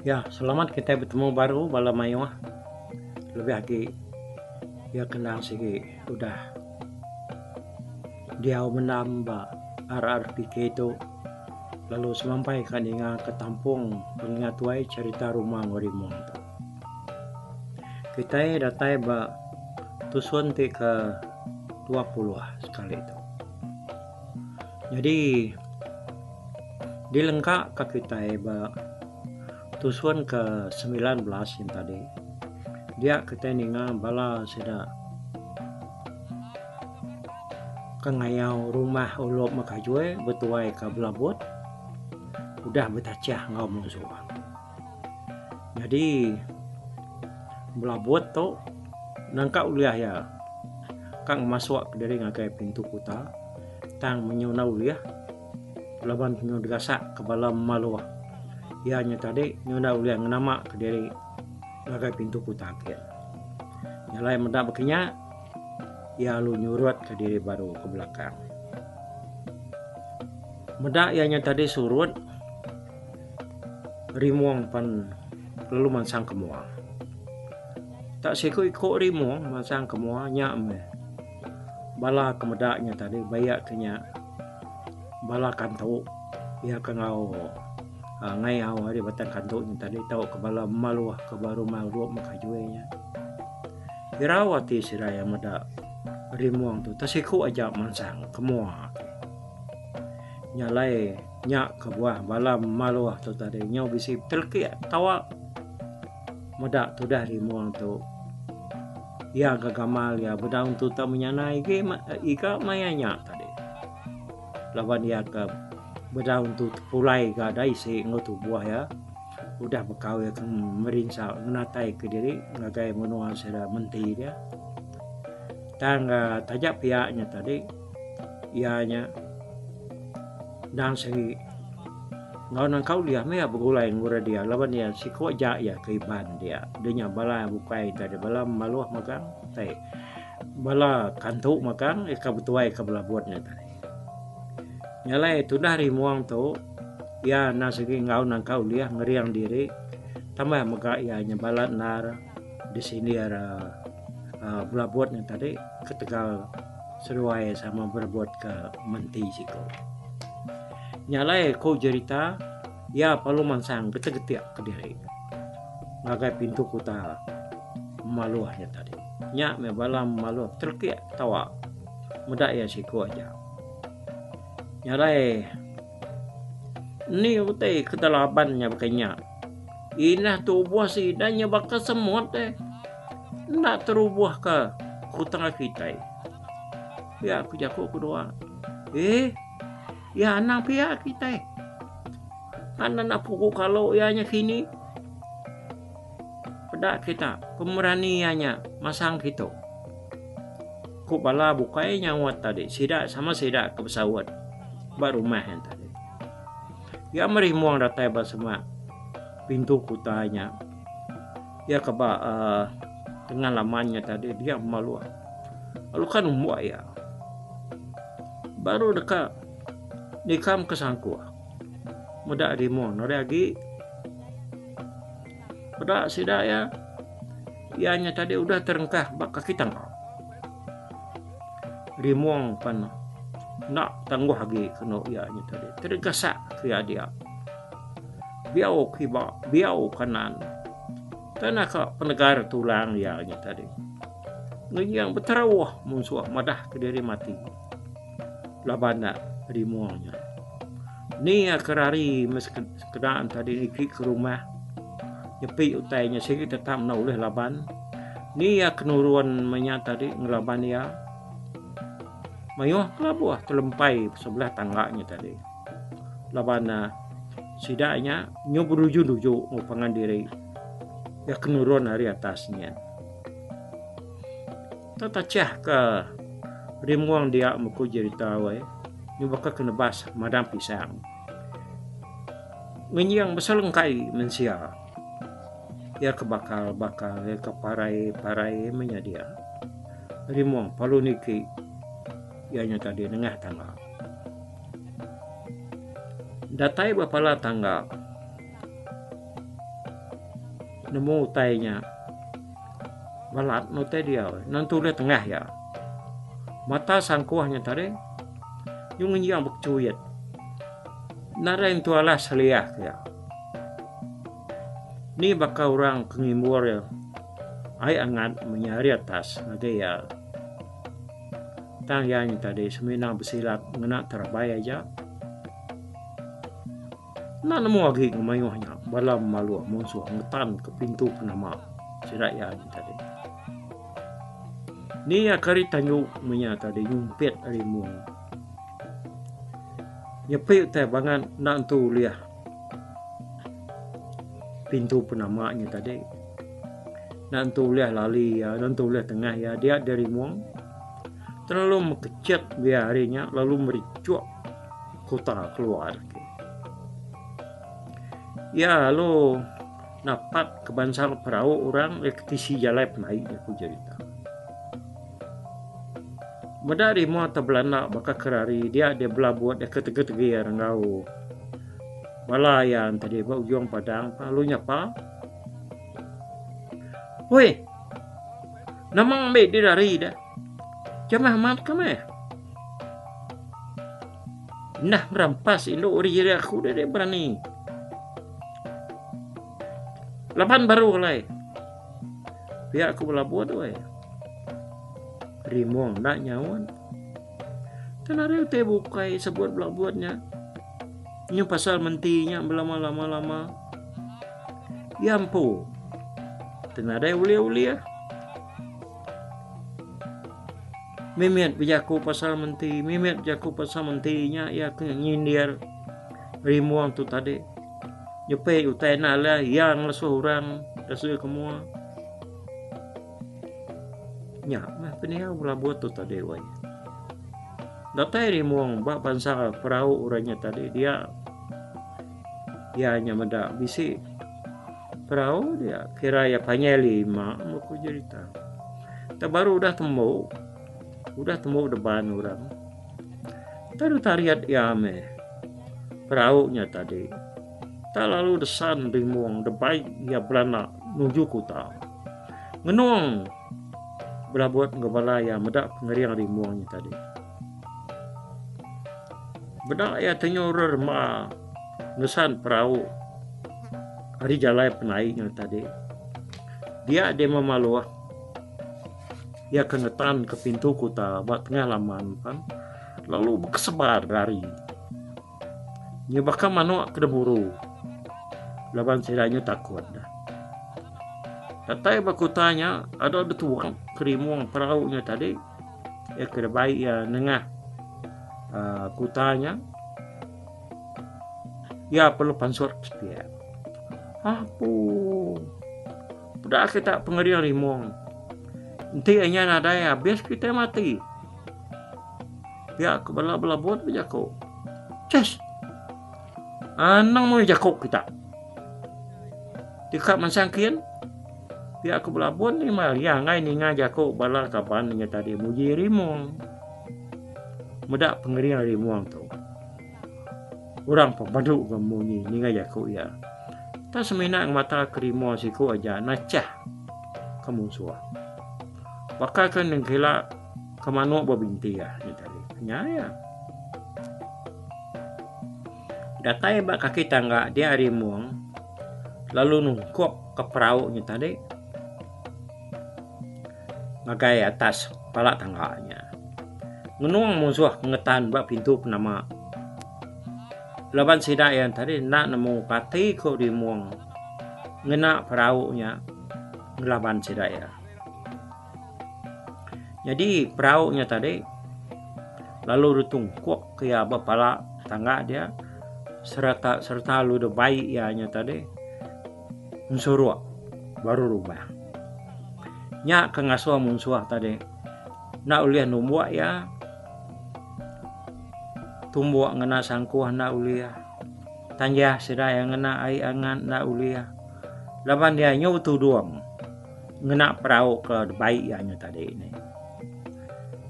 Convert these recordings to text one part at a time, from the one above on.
Ya, selamat kitai betemu baru bala mayuh lebih agi iya kenang sigi udah diau mendam ba RRPK tu lalu semampai ka ninga ke tampung pengingat tuai cherita Ruma enggau Rimong tu. Kitai datai ba tusun ti ke 20 sekali tu. Nyadi dilengka ka kitai ba tusun ke 19 yen tadi dia kitai ninga bala sida ke ngayau rumah Ulop Mekajoi betuai ka Belabut udah betachah enggau munsuh. Nyadi Belabut tu nangka ulih iya ka ngemasuk diri ngagai pintu kuta tang menyuna ulih laban penyu digasak ke bala memaluh iya nya tadi nyuna ulih ngenama kediri ngagai pintu kuta agi. Nya alai meda baka nya iya lalu nyurut ka diri baru ke belakang. Meda iya nya tadi surut. Rimong pan lalu mansang ke mua. Tak siku iku rimong mansang ke mua nya meh bala ke meda nya tadi bayak ke nya bala kantu iya ke enggau uhh ngayau ari batang kantu nya tadi tauka bala maluh ke ba rumah udok meka jui nya. Irau ati sida iya meda rimong tu tak siku aja mansang ke mua. Nya alai nya kebuah bala maluh tu tadi nyau bisi betelekik tawa meda tudah rimong tu. Iya ga gamal iya bedaun tu tau menyana igi iga maya nya tadi. Laban iya ke bedaun tu tepulai ga da isi enggau tubuh iya udah bekau iya ke merinsa ngenatai kediri ngagai menua sida menti dia. Tang taja pia nya tadi iya nya endang sigi enggau nangka ulih meh iya begulai enggau orang dia laban iya siku aja iya ke Iban dia. Deh nya bala bukai tadi bala maluh magang tai bala kantu magang ika betuai ka belabut nya tadi. Nya alai tundah rimong tu iya endang sigi enggau nangka ulih ngering diri tambah mega iya nya bala endar disindir uhh belabut nya tadi ketegal seduai sama berebut ke menti siku. Nya alai ku jerita iya perlu mansang getik getik kediri ngagai pintu kuta Maluh nya tadi. Nya meh bala Maluh telekik tawa meda iya siku aja. Nya alai ni utai ke telaban nya baka nya. Inah tubuh sida nya baka semut eh. Enda terubuh ka kuta kitai. Pia ku jaku kedua. Eh, iya anang pia kitai. Kan enda pugu kalu iya nya kini. Peda kita pemerani iya nya masang kitu. Ku bala bukai nyaut tadi sida sama sida ke besaut ba rumah nya tadi. Iya merimbung datai ba semak pintu kuta nya. Iya ke ba uhh tengah laman nya tadi dia maluh lalu kan umbuk iya. Baru deka nikam ke sangkuh meda rimung nadai agi. Peda sida iya, iya nya tadi udah terengkah ba kaki tangga. Rimong pan enda tangguh agi kenu iya nya tadi. Teregasak ke iya dia. Biau kiba, biau kanan. Tan aka penegar tulang iya nya tadi. Ngenyang beterauh munsuh madah kediri mati. Laban ne rimong nya. Ni iya ke rari meh sekeda tadi niki ke rumah nyepi utai nya sigi tetap enda ulih laban. Ni iya ke nurun meh nya tadi ngelaban iya. Mayuh kelabuh telempai sebelah tangga nya tadi. Laban ne sida nya nyu beruju-ruju enggau pangan diri iya ke nurun ari atas nya. Tetachah ka rimung dia meku jerita weh nyu baka ke nebas madang pisang. Ngenying beselengkai mensia iya ke bakal bakal iya ke parai parai meh nya dia. Rimung perlu niki iya nya tadi nengah tangga. Datai ba pala tangga. Nemu utai nya balat meh utai diau nentu ulih tengah iya. Mata sangkuh nya tadi nyau ngenjing bekechuit nadai entu alah seliah ke iya. Ni baka orang ke ngimbur iya ai angat menya ari atas ngagai iya. Tang iya nya tadi semina besilat ngena terabai aja. Enda nemu agi ngemayuh nya bala memaluh munsuh ngetan ke pintu penama sida iya nya tadi. Ni iya ke ari tanju menya tadi nyumpit ari mung. Nyepi utai bangat enda entu ulih pintu penama nya tadi. Enda entu ulih lali iya, enda entu ulih tengah iya dia diri mung. Terlalu mekechet biar ari nya lalu merichuk. Kuta keluar agi. Iya lalu napat ke bansa perau orang ke tisi jalai penai ku jerita. Meda rima tebelanda baka ke rari dia dia belabut dia ke tegir-tegir enggau bala iya tadi ba ujung padang lalu nyapa. Oi. Nama ambi diri rari deh. Jamah amat ke meh. Nah merampas indu ori jiri aku deh deh berani. Laban baru alai. Pia aku belabuh tu ai. Rimong enda nyaut. Tan ari utai bukai sebut belabuh nya. Nyu pasal menti nya belama lama lama. Iya empu. Tan nadai ulih-ulih. Mimit bejaku pasal menti, mimit bejaku pasal menti nya iya ke nyindir Rimong tu tadi. Nyepi utai enda alai iya ngeresuh orang resu ke mua. Nya meh pendiau belabut tu tadi weh. Datai Rimong ba bansa perau orang nya tadi dia iya nya meda bisi Perau dia kira iya panjai lima meh ku jerita. Tang baru udah tembu, udah tembu deban orang. Tang tarit iya meh perau nya tadi. Tak lalu desan rimung debai iya belanda nuju kuta. Ngenung belabut enggau bala iya meda pengering rimung nya tadi. Meda iya tenyu rerema ngesan perau ari jalai penai nya tadi. Dia deh memaluh iya ke ngetan ke pintu kuta ba tengah laman pan lalu bekesebar rari. Nya baka manok ke diburu laban sida nya takut. Datai ba kuta nya ada betuang kerimung perau nya tadi iya ke dibai iya nengah uhh kuta nya. Iya perlu pansut ke sepiak. Apu. Peda kita pengering rimong. Enti inya nadai abis kitai mati. Pia ke bala belabut bejaku. Ces. Anang meh jaku kita. Deka mansang kin. Pia ke belabut ni mah iya enggai ninga jaku bala kaban inya tadi muji rimong. Meda pengering rimong tu. Orang pemadu ga munyi ninga jaku iya. Tang semina ngemata ke rima siku aja nachah ke munsuh. Baka ke nengkila ke manuk ba binti iya nya tadi. Nya iya. Datai ba kaki tangga dia rimung lalu nungkup ke perau nya tadi ngagai atas pala tangga nya. Ngenung munsuh ngetan ba pintu penama. Laban sida iya tadi enda nemu kati ku Rimong ngena perau nya ngelaban sida iya. Nyadi perau nya tadi lalu ditungkup ke iya ba pala tangga dia sereta sereta lalu dibai iya nya tadi ensuruk baru rumah. Nya ke ngasuh munsuh tadi. Enda ulih numbuk iya. Tumbuk ngena sangkuh enda ulih. Tanjah sida iya ngena ai angat enda ulih. Laban iya nyu betudung ngena perau ke dibai iya nya tadi nih.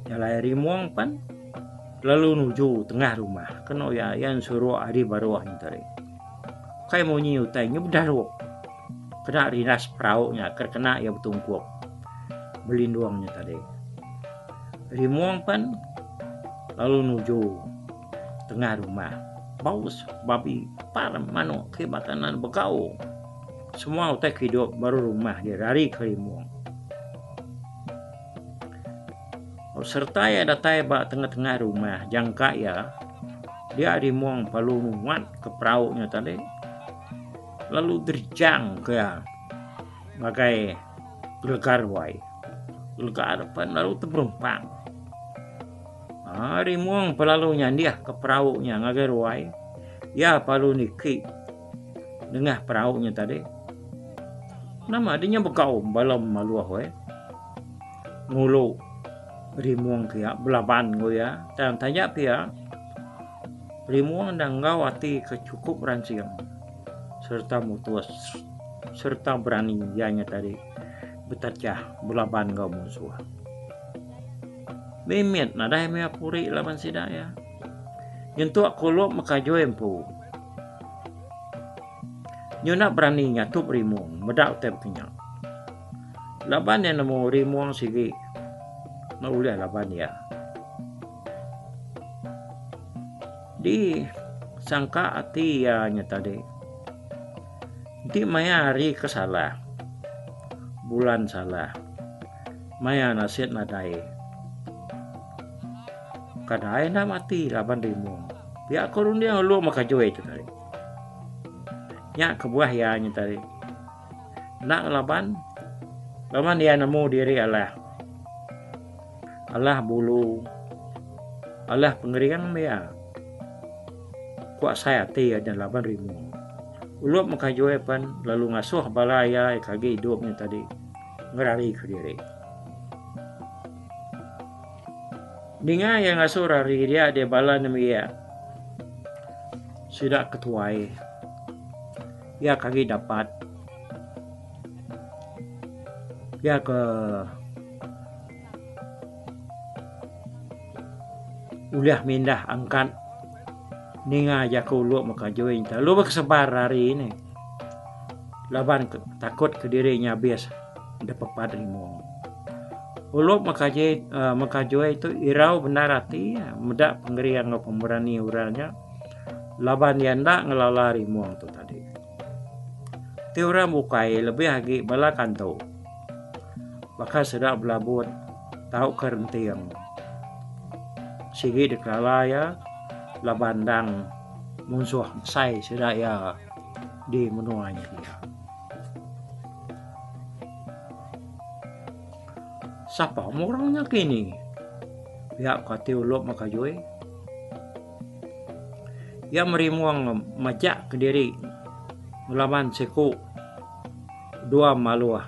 Jalai rimung pen lalu nuju tengah rumah kenu iya iya ensuruk ari baruh nya tadi. Kai munyi utai nyu bedarup. Kena rindas perau nya ke kena iya betungkup belindung nya tadi. Rimong pen lalu nuju tengah rumah. Baus babi par manok ke makanan begau semua utai ke idup baru rumah dia rari ke Rimong. Sereta iya datai ba tengah-tengah rumah jangka iya dia Rimong perlu muat ke perau nya tadi lalu derjang ke iya ngagai gelegar ruai. Gelegar pan lalu teberumpang. Aaa Rimong pelalu nyandih ke perau nya ngagai ruai iya perlu niki nengah perau nya tadi. Nama deh nya begau bala maluh weh. Ngulu Rimong ke iya belaban enggau iya tang taja pia Rimong enda enggau ati ke chukup ransing sereta mutus sereta berani iya nya tadi betachah belaban enggau munsuh. Mimit nadai mih puri laban sida iya. Nyentuk ke ulu mekajoi empu. Nyuna berani nyatup Rimong meda utai baka nya. Laban iya nemu Rimong sigi meh ulih laban iya. Di sangka ati iya nya tadi enti maya hari ke salah bulan salah maya nasit nadai kadai enda mati laban Rimong. Pia ko runding ulu mekajoi tu tadi. Nya kebuah iya nya tadi. Enda ngelaban laban iya nemu diri alah. Alah bulu, alah pengering meh iya. Ku asai ati iya nya laban rimu. Ulup meka jui pen lalu ngasuh bala iya ke agi idup nya tadi ngerari kediri. Ninga iya ngasuh rari dia deh bala nembiak sida ketuai. Iya ke agi dapat iya ke ulih mindah angkat ninga jaku ulu meka join lalu bekesebar ari ne laban takut kediri nya abis da pepat rimong. Ulu meka uhh meka join tu irau bendar ati meda pengering enggau pemerani orang nya. Laban iya enda ngelala rimong tu tadi. Ti orang bukai lebih agi bala kantu baka sida belabut tauka renting sigi dikelala iya laban endang munsuh besai sida iya di menua nya dia. Sapa meh orang nya kini? Pia ku ati Ulop Mekajui. Iya merimung majak kediri ngelaban siku dua maluh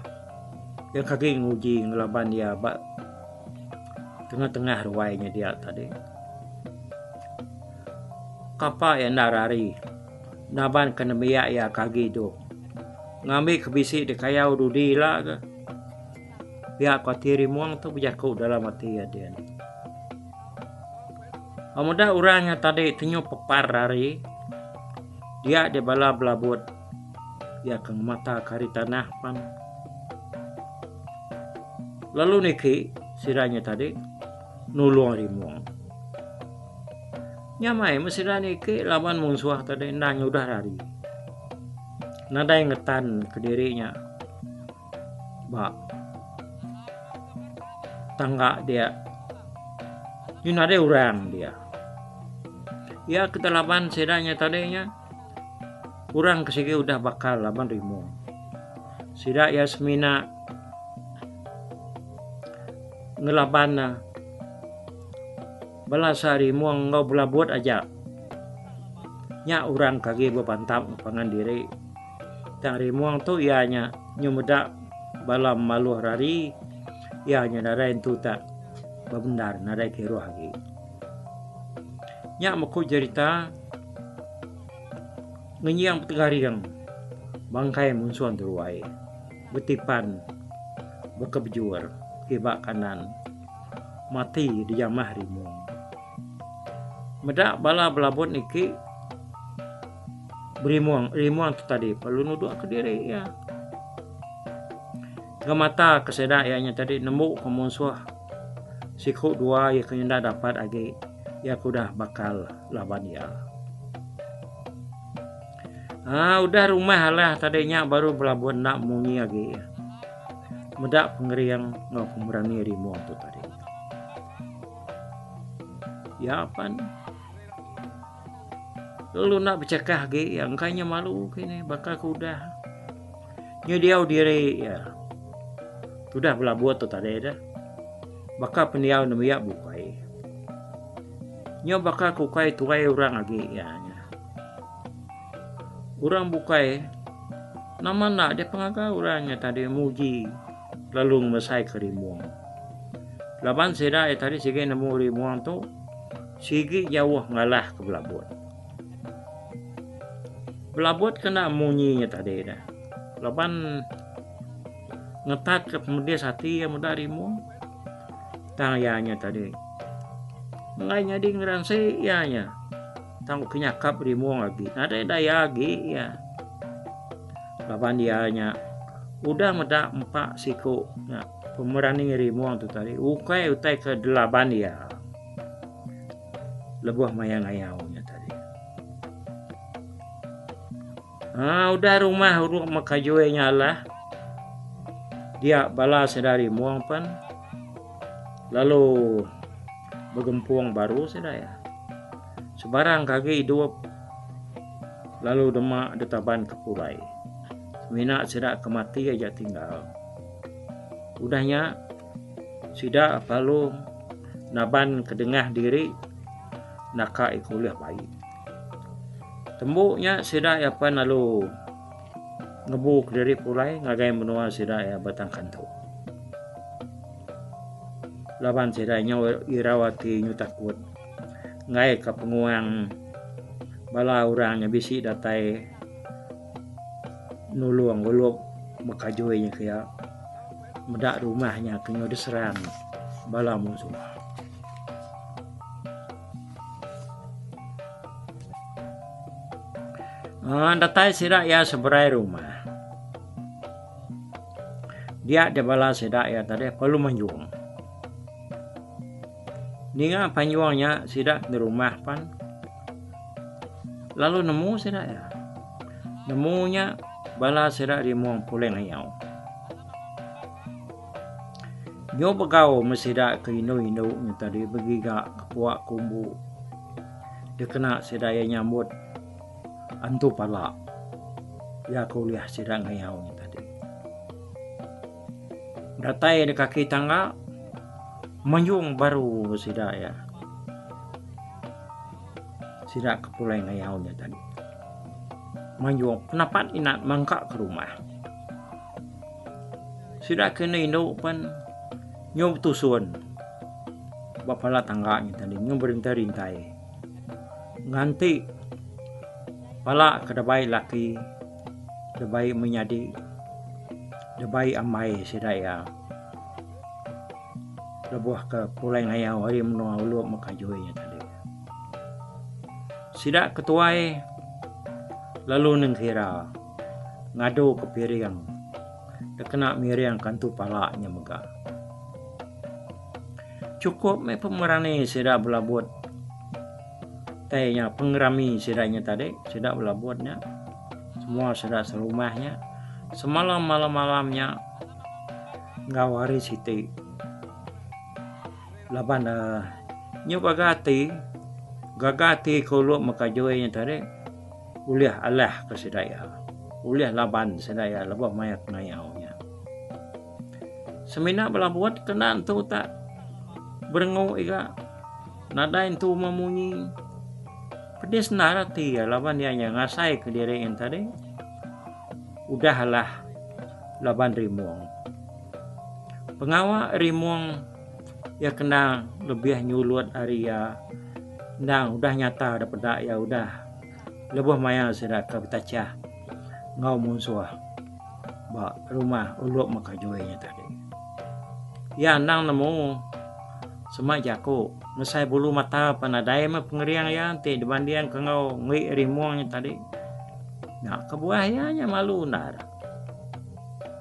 iya ke agi nguji ngelaban iya ba tengah-tengah ruai nya dia tadi. Kapa iya enda rari naban ke nembiak iya ke agi idup ngambi ke bisi dikayau dudi ila ke. Pia ku ati rimung tu bejaku dalam ati iya din. Pemeda orang nya tadi tenyu pepar ari dia deh bala belabut iya ke ngemata ke ari tanah pan. Lalu niki sida nya tadi nulung rimung. Nya mai meh sida niki laban munsuh tadi enda nyudah rari. Nadai ngetan kediri nya ba tangga dia nyu nadai orang dia. Iya ke telaban sida nya tadi nya orang ke sigi udah bakal laban rimong. Sida iya semina ngelaban ne bala sa rimong enggau belabut aja. Nya orang ke agi bebantap pangan diri. Tang rimong tu iya nya nyu meda bala maluh rari iya nya nadai entu tak bebendar nadai kiruh agi. Nya meku jerita ngenying betegaring bangkai munsuh teruai betipan bekebejur kiba kanan mati dijamah rimong. Meda bala belabut niki. Berimung, rimung tu tadi perlu nuduk kediri iya. Ngemata ke sida iya nya tadi nembu ke munsuh siku dua iya ke enda dapat agi iya ke udah bakal laban iya. Aa udah rumah alah tadi nya baru belabun enda munyi agi meda pengering enggau pemerani rimong tu tadi. Iya pan lalu enda bechakah agi iya engka inya malu kini baka ke udah. Nya diau diri iya. Tudah belabut tu tadi deh. Baka pendiau nembiak bukai. Nya baka ke ukai tuai orang agi iya nya. Orang bukai nama enda deh pengaga orang nya tadi muji lalu ngemesai ke rimung. Laban sida iya tadi sigi nemu rimung tu sigi jauh ngalah ke belabut. Belabut kena munyi nya tadi dah. Laban ngetat ke pemedis ati iya meda rimung. Tang iya nya tadi. Enggai nyadi ngeransi iya nya. Tang ke nyakap rimung agi. Nadai daya agi iya. Laban iya nya udah meda empa siku nya pemerani rimung tu tadi ukai utai ke delaban iya. Lebuh maya ngayau nya tadi. Haa udah rumah uruk mekajui nya alah dia bala sida rimung pen lalu begempung baru sida iya. Sebarang ke agi idup lalu dema ditaban ke pulai. Semina sida ke mati aja tinggal. Udah nya sida lalu naban ke dengah diri naka iko ulih bai. Tembu nya sida iya pan lalu ngebu kediri pulai ngagai menua sida iya Batang Kantu. Laban sida nyau irau ati nyu takut enggai ka penguang bala orang nya bisi datai nulung ulup bekajui nya kiya meda rumah nya ke nyau diserang bala munsuh. Aaa datai sida iya seberai rumah. Dia deh bala sida iya tadi perlu manjung. Ninga panjung nya sida di rumah pan lalu nemu sida iya. Nemu nya bala sida rimung pulih ngayau. Nyu begau meh sida ke indu-indu nya tadi begiga ke pua kumbu dikena sida iya nyambut antu pala iya ke ulih sida ngayau nya tadi. Datai da kaki tangga meyung baru sida iya. Sida ke pulai ngayau nya tadi. Meyung penapat ina mangka ke rumah. Sida ke enda indu pen nyu betusun ba pala tangga nya tadi nyu berintai rintai nganti pala ke debai laki debai menyadi debai ambai sida iya lebuh ke pulai ngayau ari menua ulu mekajui nya tadi. Sida ketuai lalu nengkira. Ngadu ke piring dikena miring ke antu pala nya mega. Chukup meh pemerani sida belabut tai nya pengerami sida nya tadi sida belabut nya semua sida serumah nya semalam malam-malam nya enggau hari siti laban ne nyau gaga ati gaga ati ke ulu mekajui nya tadi. Ulih alah ke sida iya. Ulih laban sida iya lebuh maya pengayau nya. Semina belabut kena entu tak berengu iga nadai entu memunyi. Pedis endar ati iya laban iya nya ngasai ke diri iya tadi udah alah laban rimung. Pengawa rimung iya kena lebih nyulut ari iya endang udah nyata da peda iya udah lebuh maya sida ke betachah enggau munsuh ba rumah Ulup Mekajui nya tadi. Iya endang nemu sema jaku mesai bulu mata pan nadai meh pengering iya enti dibanding ke enggau ngi rimung nya tadi. Nya kebuah iya nya malu endar.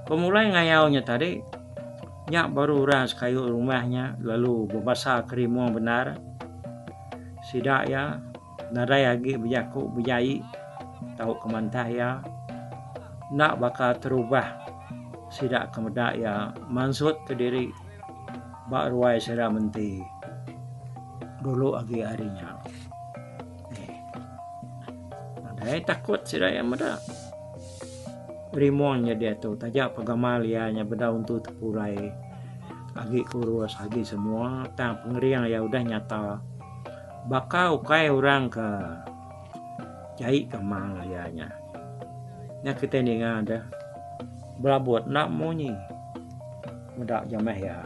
Pemulai ngayau nya tadi, nya baru orang sekayu rumah nya lalu bebasa kerimung bendar. Sida iya nadai agi bejaku bejai tauka mantah iya. Enda baka terubah sida ke meda iya mansutka diri ba ruai sida menti dulu agi ari nya. Nadai takut sida iya meda. Rimong nya diatu taja pa gamal iya nya beda untu tepulai agi kurus agi semua tang pengering iya udah nyata baka ukai orang ke jai gamal iya nya. Nya kitai ninga deh belabut enda munyi meda jamah iya.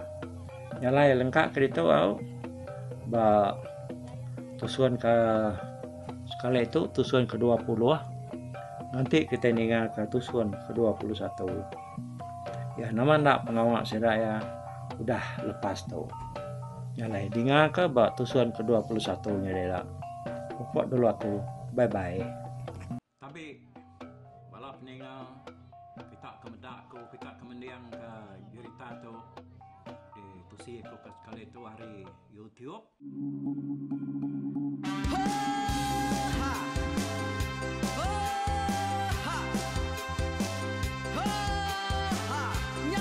Nya alai lengka ke ditu au ba tusun ke sekali tu tusun ke 20 nganti kitai ninga ke tusun ke 21. Ya nama enda pengawa sida iya udah lepas tu. Nya alai dinga ke ba tusun ke 21 nya ila. Pupuk dulu aku. Bye bye. Tabi bala peninga kita ke meda aku kita ke mending ke jerita tu di tusi aku ke sekali tu ari YouTube. Nya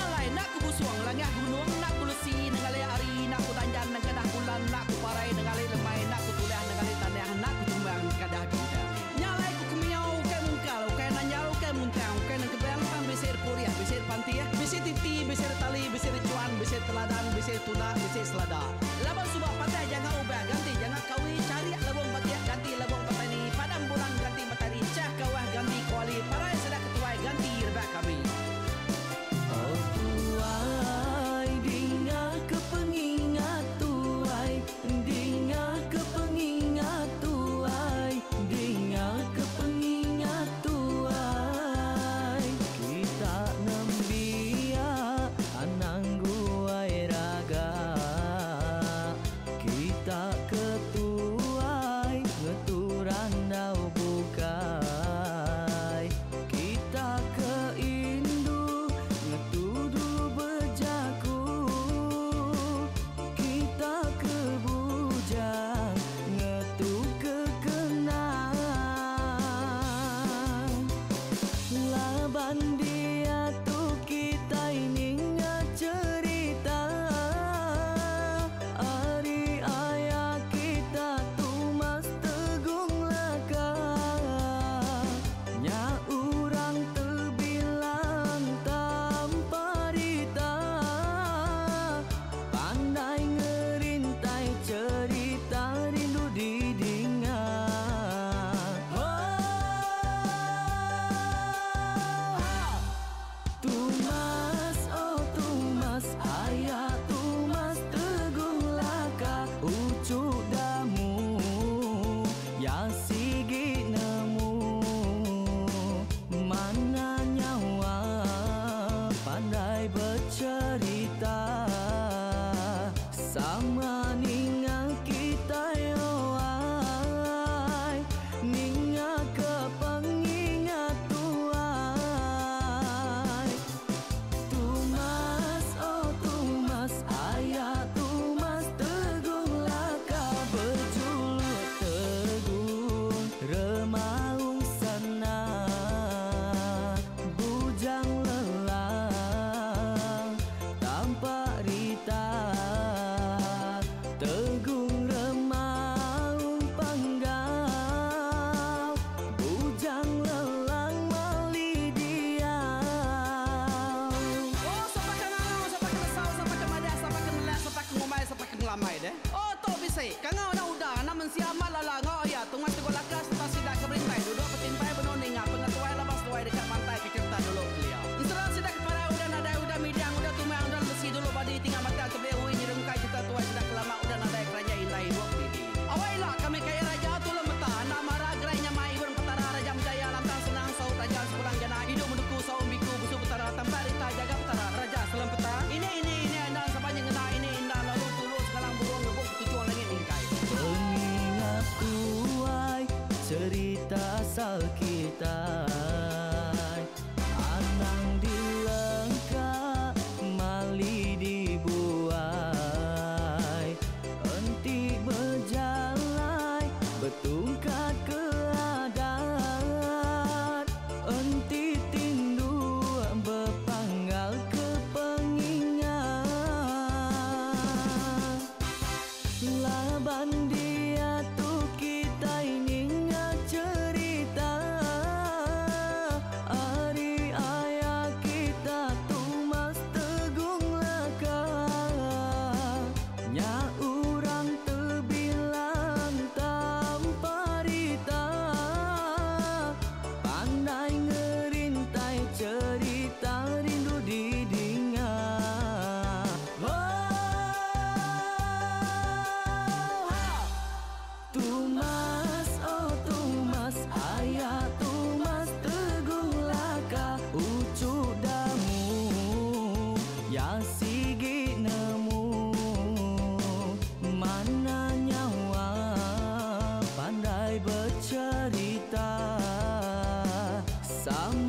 alai ku kemiau ukai mungkal, ukai nanjal, ukai muntang, ukai nengkebang tang bisi repurih, bisi repantih, bisi titi, bisi retali, bisi rechuan, bisi teladan, bisi tunda, bisi selada. Laban suba patah janga ubah ganti janga kawi, charik lebung batik ganti lebung petani, padam bulan ganti matari, chah kawah ganti kuali, parai sida ketuai ganti rebak kami. Oh tuai dinga ke pengingat tuai Dinga ke pengingat tuai Dinga ke pengingat tuai Kita nembiak anang guai raga Kita ke tuai ngetu randau bukai Kita ke indu ngetu dulu bejaku Kita ke bujang ngetu ke kenang Laban diatu kitai ninga cherita Ari aya kita Tumas Tegung Laka Nya urang tebilang tampa rita Pandai ngerintai cherita rindu didinga. Tumas oh Tumas aya Tumas Tegung Laka uchu damu ya sigi nemu mana nyawa pandai becherita sama ninga kitai oai ninga ke pengingat tuai Tumas oh Tumas aya Tumas Tegung Laka bejuluk Tegung Remaung Sana Bujang Lelang Tampak Rita Tegung Remaung Panggau Bujang Lelang Mali Diau. Oh sapa ke ngangau sapa ke nesau sapa ke madah sapa ke nelak sapa ke ngumbai sapa ke ngelamai deh. Oh tu bisi kangau anak uda anak mensia amat lala enggau aya tungas tegok laka sereta sida ke berintai duduk betimpai benung ninga pengetuai laban seduai deka mantai ke cherita dulu kelia. Ensera sida ke parai udah nadai udah midang udah tumang udah lemesi dulu badi tinggal batang tebeli ui nyerungkai cherita tuai sida ke lama udah nadai keranjai indai ibuk didi. Awai ila kami kaya raja tulung meta enda mara gerai nyamai ibun petara raja menjaya lantang senang saut raja sepulang jana idup menduku saum biku busu petara tampak rita jaga petara raja selempeta ini ini ini enda sapa nyengenda ini enda lalu tulu sengalang burung ngebuk ketuchung langit mingkai. Pengingat tuai cherita asal kitai Anang dilengka. Betungkat ke adat enti tindu bepanggal ke pengingat. Laban diatu kitai ninga cherita ari aya kita Tumas Tegung Laka. Nya orang tebilang tanpa rita pandai ngerintai cherita rindu didinga. Tumas oh Tumas aya Tumas Tegung Laka uchu damu ya sigi nemu mana nyawa pandai becerita. Sama.